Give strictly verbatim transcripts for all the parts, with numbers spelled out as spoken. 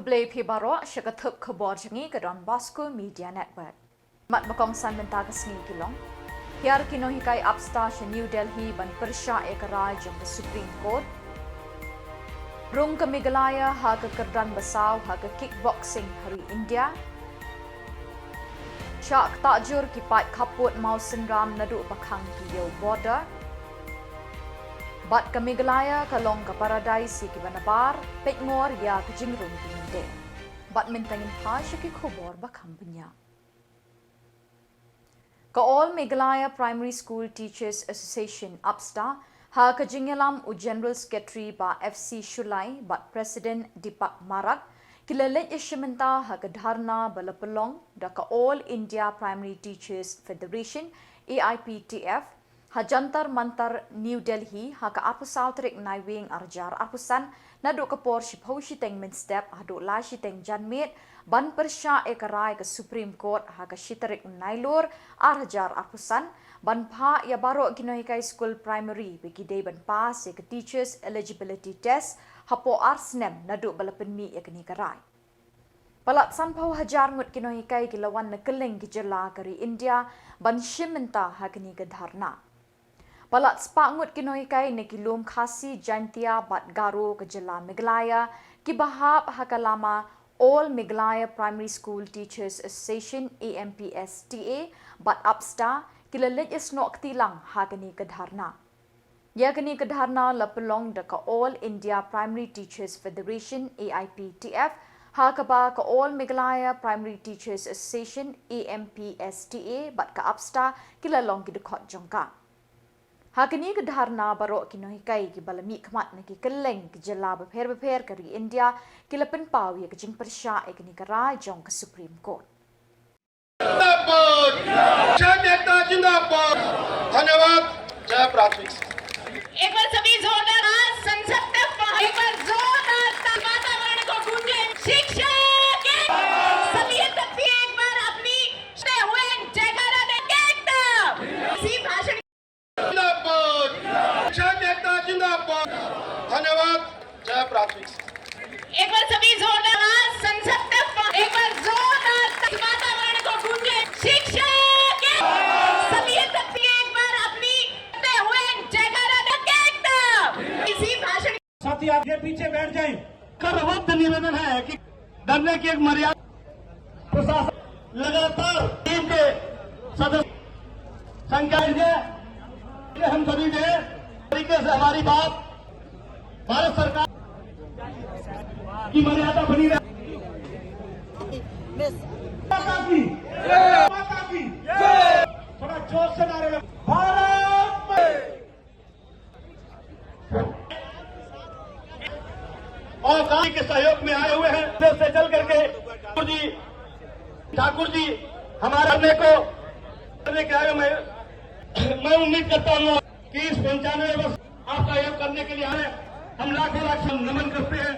Plie phi baroh sha ka thup khubor jong ngi ka Don Bosco Media Network. Mat ba kongsan mynta ka sngi ki long: Hiar ki nonghikai APSTA sha New Delhi ban pyrshah ïa ka rai jong ka Supreme Court. Rung ka Meghalaya ha ka kyrdan basaw ha ka kickboxing ha ri India. Shah ktah jur ki paid khappud Mawsynram naduh ba khang ki ïew border. Bad ka Meghalaya ka long ka paradise ïa kiba nabar, peit ngor ïa ka jingrung ki nongdie. Bad mynta ngin phai sha ki khubor ba kham bniah. Ka All Meghalaya Primary School Teachers Association, APSTA, ha ka jingïalam u General Secretary Bah F C Shullai bad President Deepak Marak, ki la leit ïashim bynta ha ka dharna ba la pynlong da ka All India Primary Teachers Federation, A I P T F, ha Jantar Mantar, New Delhi, ha ka arphew saw tarik Naiwieng arhajar arphew san, naduh ka por shiphew shiteng mynstep haduh lai shiteng janmiet, ban pyrshah ïa ka rai ka Supreme Court ha ka shi tarik Nailur arhajar arphew san, ban phah ïa baroh ki nonghikai skul primary ba ki dei ban pass ïa ka Teachers Eligibility Test hapoh ar snem naduh ba la pynmih ïa kane ka rai. Palat sanphew hajar ngut ki nonghikai ki la wan na kylleng ki jylla ka ri India ban shim bynta ha kane ka dharna. Palat spah ngut ki nonghikai na ki lum Khasi, Jaintia bad Garo ka jylla Meghalaya kiba hap ha ka lama All Meghalaya Primary School Teachers Association, A M P S T A, bad APSTA ki la leit ïasnoh kti lang ha kane ka dharna. Ïa kane ka dharna la pynlong da ka All India Primary Teachers Federation, A I P T F, ha kaba ka All Meghalaya Primary Teachers Association, A M P S T A, bad ka APSTA ki la long ki dkhot jong ka. Ha kane ka dharna baroh ki nonghikai kiba la mihkhmat na ki kylleng ki jylla bapher bapher ka ri India ki la pynpaw ïa ka jingpyrshah ïa kane ka rai jong ka Supreme Court. जिंदाबाद। शिक्षक एकता जिंदाबाद। धन्यवाद। जय प्राथमिक शिक्षा। एक बार सभी जोरदार आवाज संसद तक पहुं-, एक बार जोरदार ता-, वातावरण को गूंजे। शिक्षक के सभी तक एक बार अपनी हुए जयकारा दे। एकता। इसी भाषण जिंदाबाद। शिक्षक एकता जिंदाबाद। धन्यवाद। जय प्राथमिक शिक्षा। एक बार सभी जोरदार आवाज संसद तक पहुं-, एक बार जोरदार ता-, वातावरण को गूंजे। शिक्षक के सभी तक एक बार अपनी हुए जयकारा दे। एकता। इसी भाषण साथी, आप ये पीछे बैठ जाएं। करबद्ध निवेदन है कि धरने की एक मर्यादा। प्रशासन लगातार टीम के सदस्य संख्या है, ये हम सभी दे तरीके से हमारी बात भारत सरकार की मर्यादा बनी रहे। माता की, माता की, थोड़ा जोर से नारे लगा। भारत में और गांधी के सहयोग में आए हुए हैं। से चल करके ठाकुर जी, ठाकुर जी हमारे अपने को करने के आए। मैं, मैं उम्मीद करता हूँ कि इस पंचानवे वर्ष आपका सहयोग करने के लिए आए, हम लाखों लाख नमन करते हैं।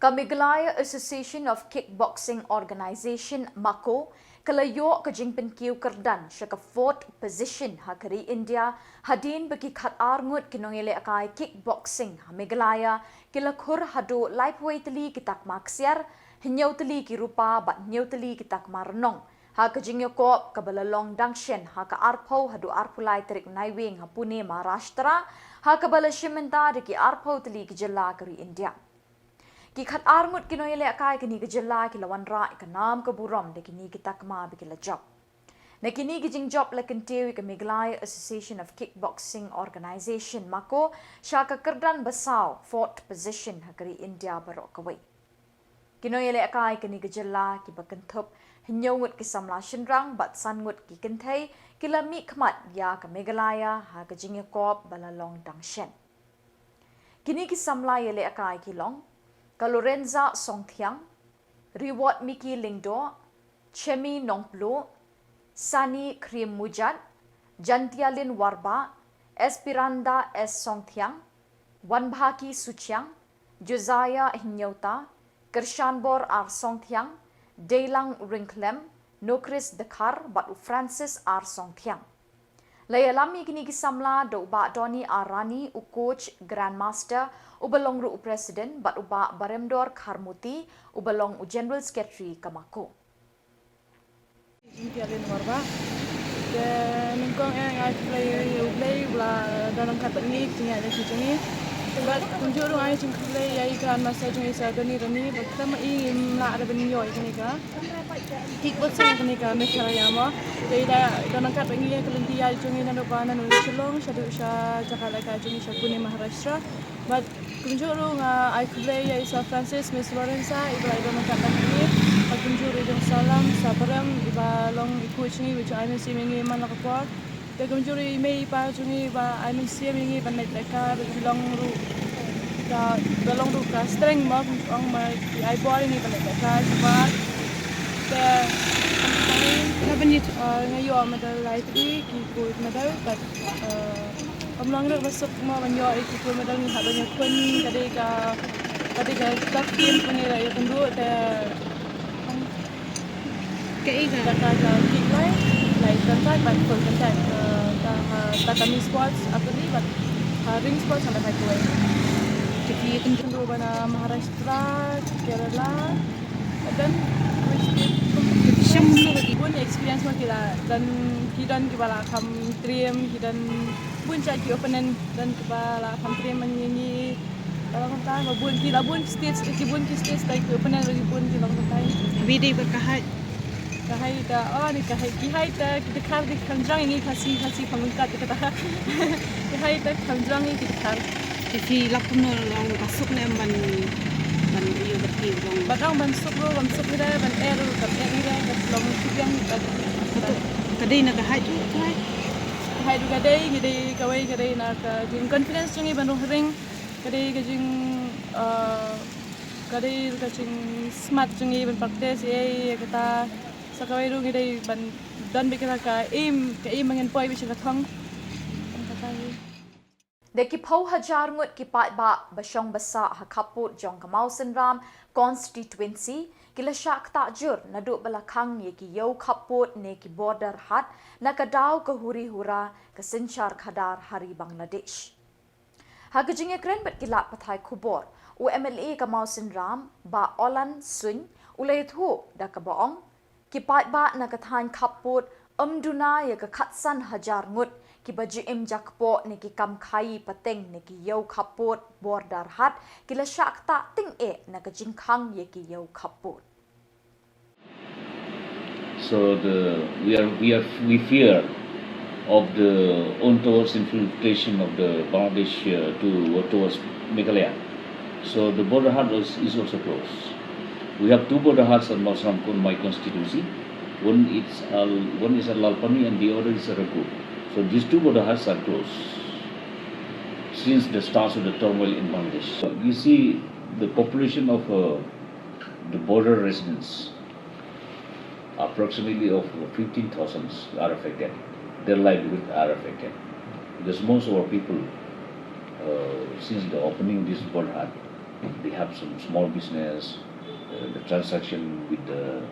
Ka Meghalaya Association of Kickboxing Organisation, MAKO, ka la ïoh ka jingpynkiew kyrdan sha ka fourth position ha ka ri India, hadien ba ki khatar ngut ki nongïalehkai kickboxing ha Meghalaya ki la khur haduh laiphew wei tylli ki takma ksiar, hynñiew tylli ki rupa bad hynñiew tylli ki takma rnong ha ka jingïakop kaba la long dang shen ha ka arphew haduh arphew lai tarik Naiwieng ha Pune, Maharashtra, ha kaba la shim bynta da ki arphew tylli ki jylla ka ri India. Ki khatar ngut ki nongïalehkai kine ki jylla ki la wanrah ïa ka nam ka burom da kine ki takma ba ki la jop. Na kine ki jingjop la kyntiew ïa ka Meghalaya Association of Kickboxing Organisation, MAKO, sha ka kyrdan basaw, fourth position, ha ka ri India baroh kawei. Ki nongïalehkai kine ki jylla kiba kynthup hynñiew ngut ki samla shynrang bad san ngut ki kynthei ki la mihkhmat ïa ka Meghalaya ha ka jingïakop ba la long dang shen. Kine ki samla ïalehkai ki long: ka Lorenza Songthiang, Reward Miki Lyngdoh, Chemi Nongpluh, Sani Krim Mujat, Jantialin Warbah, Esperanda S Songthiang, Wanbhaki Suchiang, Josiah Hynñiewta, Kyrshanbor R Songthiang, Deilang Ryngkhlem, Nokris Dkhar bad u Francis R Songthiang. La ïalam ïa kine ki samla da u Bah Donny R Rani, u coach Grandmaster, uba long ruh u President, bad u Bah Baremdor Kharmuti, uba long u General Secretary ka MAKO. Jingtiar ïa u Warbah. Te nyngkong eh nga ai khublei ïa U Blei uba la don ryngkat bad ngi, jingïaid lynti jong ngi. Bad kumjuh ruh nga ai jingkhublei ïa i Grandmaster jong ngi Sir Donny Rani, bad khlem ma i ngim lah ruh ban ïoh ïa kane ka kick boxing, kane ka Meghalaya mo. Te i la don ryngkat bad ngi ha ka lynti ïaid jong ngi naduh ba naduh Shillong shaduh sha jaka lehkai jong ngi sha Pune, Maharashtra. Bad kumjuh ruh nga ai khublei ïa i Sir Francis, Miss Lorenza, iba la don ryngkat bad ngi. Bad kumjuh ruh i Jong Salam, Sir Barem, iba long i coach jong ngi, iba ju ai mynsiem ïa ngi man la ka por. Te kumjuh ruh i mei i pa jong ngi ba ai mynsiem ïa ngi ban leit lehkai, ba ki long ruh ka, ba long ruh ka strength mo, kumjuh ong, ba ki ai bor ïa ngi ban leit lehkai shabar. Te, ah, nga ïoh medal lai tylli, ki gold medal, but, ah, kam long ruh ba suk mo ban ïoh ïa ki gold medal, ngi hap ban ïakhun, ka dei ka, ka dei ka tough game ba ngi la ïakynduh, te Kaei ka? Ka, ka, ka kick lai, lai contact bad full contact, uh, ka, uh, Tatami Sports, Atuli bad, uh, Ring Sports, uh, la kai kawei. Ki, ki, kin, kin ruh ban, uh, Maharashtra, Kerala, and then which ki, shim no ki. Bun experience ma ki la, dan ki don kiba la kham train, ki don bun cha ki opponent, don kiba la kham train man ngi ngi. Ka long kumta, ba bun ki, la bun ki states, ki bun ki states, like, ki opponent, ki bun ki long kumta. Abi dei ba ka height. Ka height, oh, ni ka height, ki height, ki dkhar, ki kham jrong ïa ngi Khasi, Khasi kham ryngkat kata. Ki height, kham jrong ïa ngi ki dkhar. Te phi lap kumno long, ba suk ne em ban, ban ïoh bad ki long? Ba dang ban suk ruh, ban suk hi re, ban eh ruh, ban eh hi re, ban long ki biang, ban. Ka dei na ka height ruh, ka height. Ka height ruh ka dei, ka dei kawei, ka dei na ka jing confidence jong ngi ban rung ring. Ka dei ka jing, uh, ka dei ka jing smart jong ngi ban practice ïa, ïa kata. Sa kawei ruh ngi dei ban don beit kata ka aim, ka aim ba ngin poi beit sha ka thong. Kata hi. Da ki phew hajar ngut ki paidbah ba shong ba sah ha khappud jong ka Mawsynram constituency ki la shah ktah jur naduh ba la khang ïa ki ïew khappud ne ki border haat na ka daw ka huri hura ka synshar khadar ha ri Bangladesh. Ha ka jingïakren bad ki lad pathai khubor, u M L A ka Mawsynram, Bah Oland Suin, u la ïathuh da kaba ong, ki paidbah na ka thaiñ khappud ym duna ïa ka khatsan hajar ngut kiba ju im jakpoh ne ki kam khaïi pateng ne ki ïew khappud border haat ki la shah ktah tyngeh na ka jingkhang ïa ki ïew khappud. So the, we are, we are, we fear of the onwards infiltration of the Bangladesh, uh, to, towards Meghalaya. So the border haat is, is also closed. We have two border haats at Mawsynram, my constituency. One is Al, one is at Lalpani and the other is at Raipur. So these two border haats are closed since the start of the turmoil in Bangladesh. So you see the population of, uh, the border residents, approximately of fifteen thousand are affected. Their livelihood are affected. Because most of our people, uh, since the opening this border haat, they have some small business, uh, the transaction with the,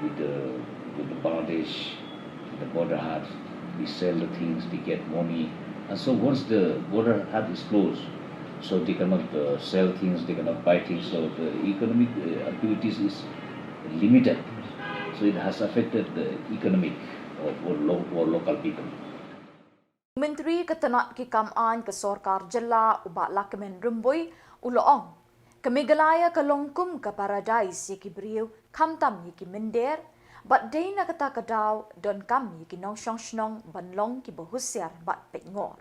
with the, with the Bangladesh, the border haat, they sell the things, they get money. And so once the border haat is closed, so they cannot, uh, sell things, they cannot buy things, so the economic, uh, activities is limited. So it has affected the economic of our, lo-, our local people. U Myntri ka tnat ki kam aiñ ka sorkar jylla u Bah Lahkmen Rymbui u la ong, ka Meghalaya ka long kum ka paradise ïa ki briew, khamtam ïa ki mynder, bad dei na kata ka daw donkam ïa ki nongshong shnong ban long kiba husiar bad peitngor.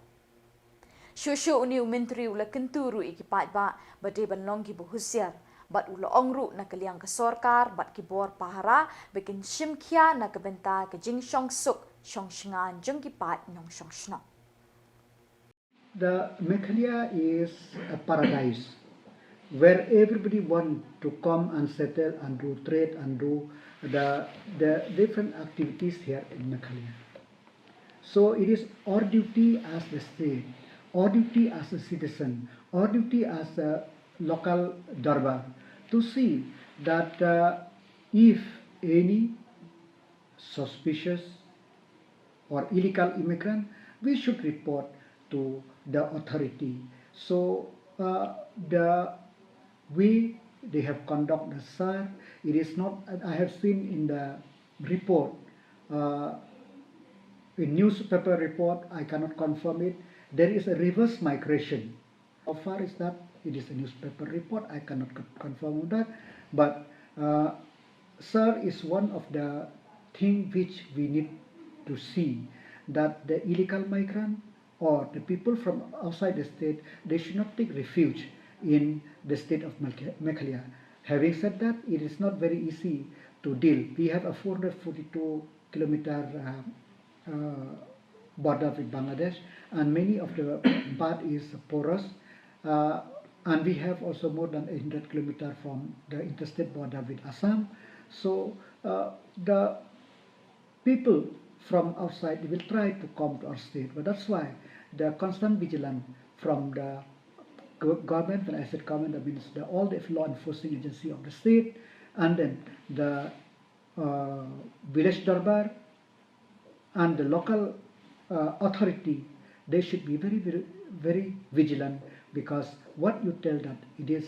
Shuh shuh une u myntri u la kyntu ruh ïa ki paidbah ba dei ban long kiba husiar, bad u la ong ruh na ka liang ka sorkar bad ki bor pahara ba kin shim khia na ka bynta ka jingshong suk shong shngaiñ jong ki paid nongshong shnong. The Meghalaya is a paradise where everybody want to come and settle and do trade and do the, the different activities here in Meghalaya. So it is our duty as the state, our duty as a citizen, our duty as a local Darbar to see that, uh, if any suspicious or illegal immigrant, We should report to the authority. So uh, the way they have conducted the sir, it is not, I have seen in the report, uh, in newspaper report, I cannot confirm it. There is a reverse migration. How far is that? It is a newspaper report. I cannot co- confirm that. But uh, sir is one of the thing which we need to see, that the illegal migrant or the people from outside the state, they should not take refuge in the state of Meghalaya. Having said that, it is not very easy to deal. We have a four hundred forty-two kilometer uh, uh, border with Bangladesh, and many of the part is porous. Uh, and we have also more than eight hundred kilometer from the interstate border with Assam. So uh, the people from outside will try to come to our state, but that's why the constant vigilance from the go- government, when I said government, that means the, all the law enforcing agency of the state, and then the uh, village darbar and the local uh, authority, they should be very, very, very vigilant, because what you tell that it is,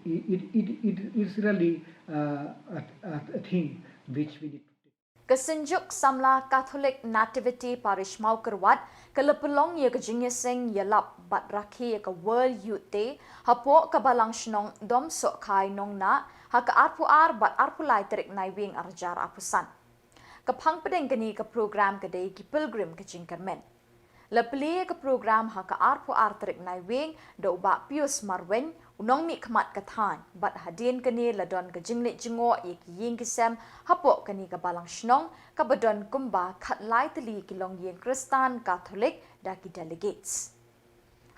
it, it, it, it is really uh, a, a, a thing which we need to take. Ka Synjuk Samla Catholic Nativity Parish Mawkyrwat ka la pynlong ïa ka jingïaseng ïalap bad rakhe ïa ka World Youth Day hapoh ka Balang Shnong Domsohkhai Nongnah ha ka arphew ar bad arphew lai tarik Naiwieng arhajar arphew san. Ka phang pdeng kane ka program ka dei ki pilgrim ka jingkyrmen. La plie ïa ka program ha ka arphew ar tarik Naiwieng da u Bah Pius Marwein, u nongmihkhmat ka thaiñ, bad hadien kane la don ka jingleit jngoh ïa ki ïing ki sem hapoh kane ka Balang Shnong kaba don kumba khatlai tylli ki longïing Khristan Katholik da ki delegates.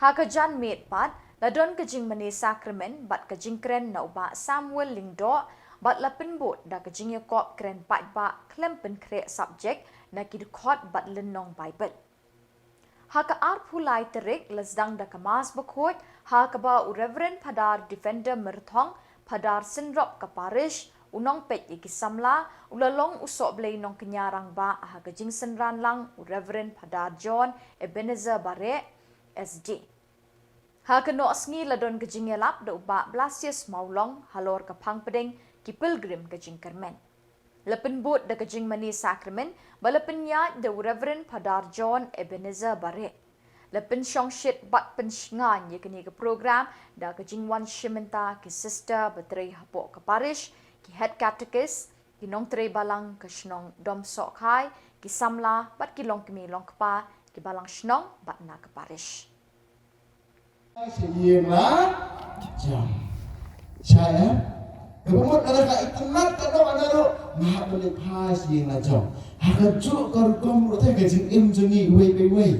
Ha ka janmiet pat la don ka jingmane sakramen bad ka jingkren na u Bah Samuel Lyngdoh bad la pynbud da ka jingïakop kren paidbah khlem pynkhreh subject na ki dkhot bad lynnong Baibl. Ha ka arphew lai tarik la sdang da ka Mass Bakhuid ha kaba u Reverend Phadar Defender Myrthong, Phadar synrop ka parish, u nongpeit ïa ki samla, u la long u sohblei nongkñia rangbah ha ka jingsynran lang u Reverend Phadar John Ebenezer Bareh, S D. Ha ka nohsngi la don ka jingïalap da u Bah Blasius Mawlong halor ka phang pdeng ki pilgrim ka jingkyrmen. La pynbud da ka jingmane sakramen ba la pynïaid da u Reverend Phadar John Ebenezer Bareh. La pynshongshit bad pynshngaiñ ïa kane ka program da ka jingwan shim bynta ki sister ba trei hapoh ka parish, ki head catechist, ki nongtrei balang ka shnong Domsohkhai, ki samla bad ki longkmie longkpa ki balang shnong bad na ka parish. Sha ïing la jong. Sha ïa. Kaba mut lada ka itynnad ka dok ana ruh nga hap ban leit phai sha ïing la jong. Ha kajuh ka rukom ruh te ka jingim jong ngi iwei pa iwei.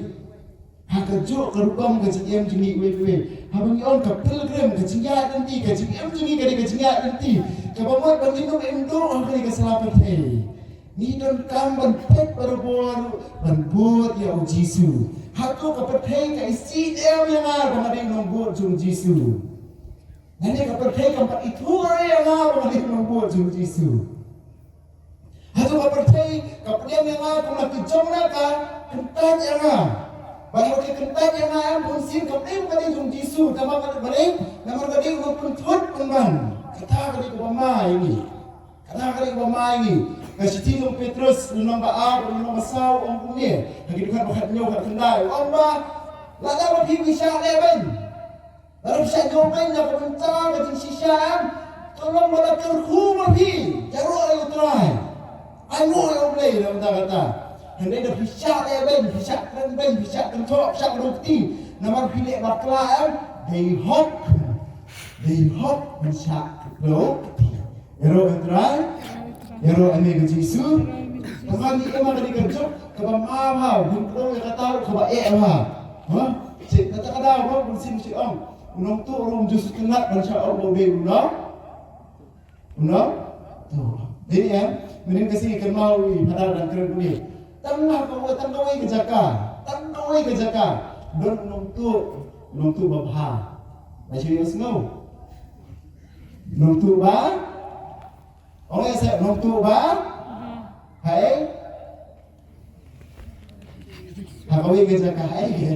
Ha kajuh ka rukom ka jingim jong ngi iwei pa iwei. Haba ngi ong ka pilgrim ka jingïaid lynti, ka jingim jong ngi ka dei ka jingïaid lynti. Kaba mut ba ngin ym im duh ha kane ka sla pyrthei. Ngi donkam ban peit barabor ban bud ïa u Jisu. Hato ka pyrthei ka isih em ïa nga ba nga dei nongbud jong u Jisu? Lane ka pyrthei kam pat ithuh ïa nga ba nga dei nongbud jong u Jisu? Hato ka pyrthei ka pdiang ïa nga kumba ki jong na ka kyntait ïa nga? Ba ïa ki kyntait ïa nga em bun sien kam dei ba nga dei jong u Jisu, tangba ka dei, namar ka dei u nongpynthut pynban. Kata ka dei kaba ma ïa ngi. Kata ka dei kaba ma ïa ngi. Ka shithi jong u Petrus lynnong ba ar, lynnong ba saw ong kumne. Ha ki dkhot ba khathynñiew khatkhyndai. Ong ba lada ba phi phi shah lehbeiñ, lada phi shah ñiewbeiñ na ka bynta ka jingshisha em, to long ba la kyrkhu ma phi. Jaroh ïa u Trai. Ainguh ïa U Blei na ka bynta kata. Hynrei lada phi shah lehbeiñ, phi shah krenbeiñ, phi shah kynthoh, phi shah kdew kti, namar phi leh bakla em, dei hok. Dei hok ban shah kdew kti. Ïaroh ïa u Trai, ïaroh ïa me ko Jisu. Tangba ngi im ha kane ka juk kaba ma bha, ban kdew ïa kata ruh kaba eh bha. Ha? Seh kata ka daw ruh bun sien shu ong, u nongtuh ruh um ju sngewtynnat ban shah ong ba u dei u nong, u nongtuh. Dei em, mynhynnin ka sngi kynmaw ïa u Phadar dang kren kumne. Tang ha kawei, tang kawei ka jaka, tang kawei ka jaka don u nongtuh, u nongtuh ba bha. Ba shu ïohsngew. Nongtuh ba? Ong ïa seh, nongtuh ba? Hai. Ha Kawei ka jaka ai ke.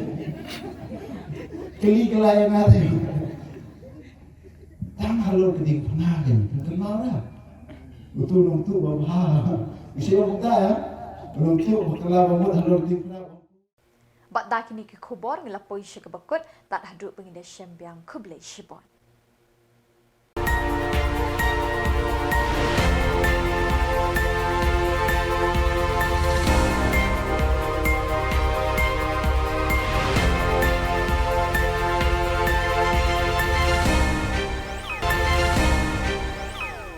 Kali kala ïa nga te. Tang halor ka diengphna ke. Kynmaw ra. Utu nongtuh ba bha. Isi ba buta ya. Nongtuh ba kylla ba mut halor ka diengphna. Bad da kine ki khubor ngi la poi sha kaba kut, tad haduh ba ngin da shem biang, khublei shibun.